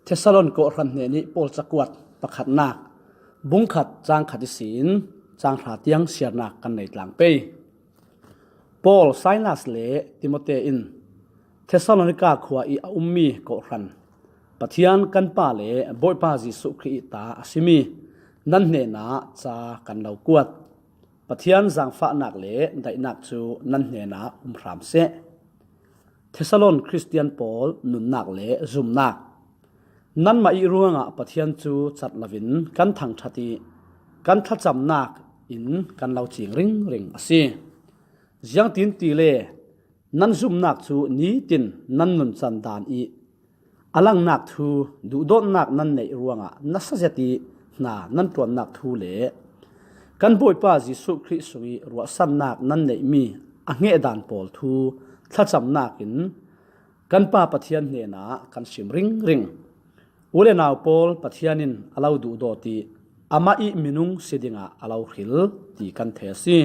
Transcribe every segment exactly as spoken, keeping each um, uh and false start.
Thesalon kawhhran hnenih Paul cakuat pakhatnak, bungkhat cangkhat ihsin canghra tiang siarnak kan nei tlang pei. Paul, Silas le Timote in Thessalonika khua ih a ummi kawhhran, Pathian kan Pa le Bawipa Jesuh Khrih ih ta a simi nan hnenah ca kan lo kuat. Pathian zangfahnak le daihnak cu nan hnenah um hram seh. Thesalon Khristian pawl nunnak le zumnak, nanmah ih ruangah Pathian cu cat loin kan thangṭhat ih kan thlacamnak in kan lo cing ringring a si. Ziangtin tile nan zumnak cu nitin nan nuncan dan ih a langnak thu, duhdawtnak nan neih ruangah nasa zet ih hna nan ṭuannak thu le kan Bawipa Jesuh Khrih sungih ruahsannak nan neihmi a hngedan pawl thu thlacamnak in kan Pa Pathian hnenah kan sim ringring. U le nau pawl, Pathian in a lo duhdawt ih amah ih minung si dingah a lo hril ti kan thei a si.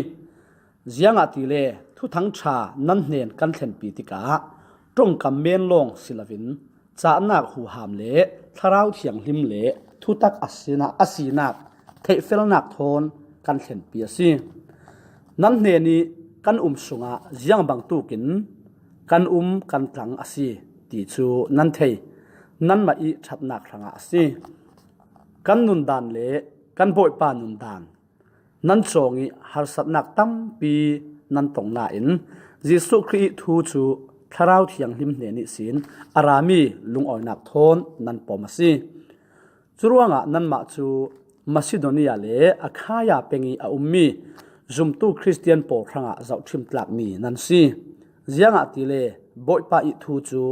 Ziangahtile Thuthang ṭha nan hnen kan thlenpi tikah ṭongkam men lawng si loin cahnak huham le Thlarau Thianghlim le thutak a sinak, a sinak theihfelnak thawn kan thlenpi a si. Nan hnen ih kan um sungah ziang bangtukin kan um kan tlang a si ti cu nan thei. Nanmah ih ṭhatnak hrangah a si. Kan nundan le kan Bawipa nundan nan cawng ih harsatnak tampi nan tong nain Jesuh Khrih ih thu cu Thlarau Thianghlim hnen ihsin a rami lungawinak thawn nan pom a si. Curuangah nanmah cu Masidonia le Akhaia peng ih a ummi zumtu Khristian pawl hrangah zohṭhim tlakmi nan si. Ziangahtile Bawipa ih thu cu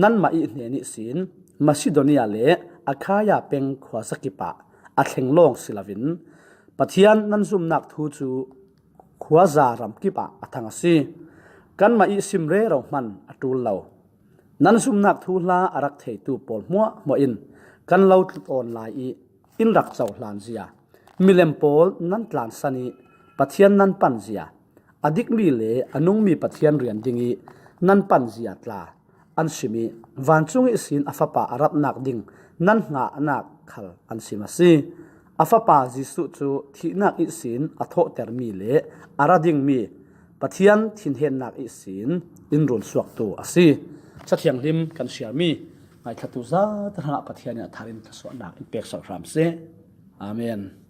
nanmah ih hnen ihsin Masidonia le Akhaia peng khuazakip ah a thleng lawng si loin Pathian nan zumnak thu cu khuaza ramkip ah a thang a si. Kanmah ih sim rero hman a ṭul lo. Nan zumnak thuhla a rak theitu pawl hmuahhmuah in kan lo tlawn lai ih in rak cohlan zia, milem pawl nan tlansan ih Pathian nan pan zia, a dikmi le a nungmi Pathian rian ding ih nan pan zia tla an sim ih vancung ihsin a Fapa a rapnak ding nan hngahnak khal an sim a si. A Fapa Jesuh cu thihnak ihsin a thawhtermi le a ra dingmi Pathian thinhennak ihsin in runsuaktu a si. Cathianghlim kan siarmi ngaithlatu zate hrangah Pathian in a thar in thluasuahnak in pek sawh hram seh. Amen.